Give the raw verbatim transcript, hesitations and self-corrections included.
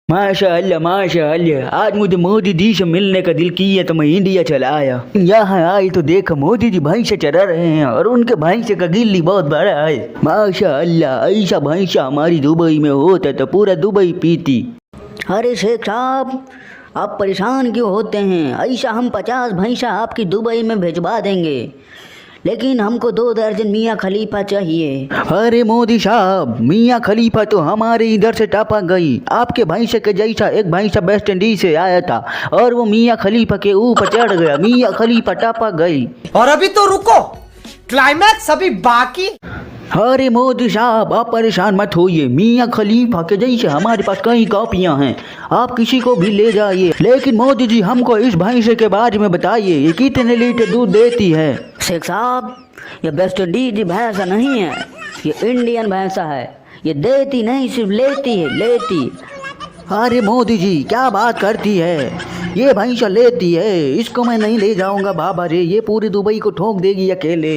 माशाअल्लाह, माशाअल्लाह, आज मुझे मोदी जी से मिलने का दिल किया तो मैं इंडिया चला आया। यहाँ आए तो देखा मोदी जी भैंसे चरा रहे हैं और उनके भैंसे का गिल्ली बहुत बड़ा है। माशाअल्लाह, ऐसा भैंसा हमारी दुबई में होता तो पूरा दुबई पीती। अरे शेख साहब, आप परेशान क्यों होते हैं? ऐसा हम पचास भैंसा आपकी दुबई में भिजवा देंगे, लेकिन हमको दो दर्जन मियाँ खलीफा चाहिए। अरे मोदी साहब, मियाँ खलीफा तो हमारे इधर से टपक गई, आपके भैंसे के जैसा एक भैंसा वेस्ट इंडीज से आया था और वो मियाँ खलीफा के ऊपर चढ़ गया, मियाँ खलीफा टपक गई। और अभी तो रुको, क्लाइमैक्स अभी बाकी। अरे मोदी साहब, आप परेशान मत होइए, मियाँ खलीफा के जैसे हमारे पास कई कॉपियाँ हैं, आप किसी को भी ले जाइए, लेकिन मोदी जी हमको इस भैंसे के बारे में बताइए, ये कितने लीटर दूध देती है? शेख साहब, ये वेस्ट इंडीज भैंसा नहीं है, ये इंडियन भैंसा है। ये देती नहीं, सिर्फ लेती है, लेती। अरे मोदी जी, क्या बात करती है, ये भैंसा लेती है, इसको मैं नहीं ले जाऊंगा बाबा रे, ये पूरी दुबई को ठोक देगी अकेले।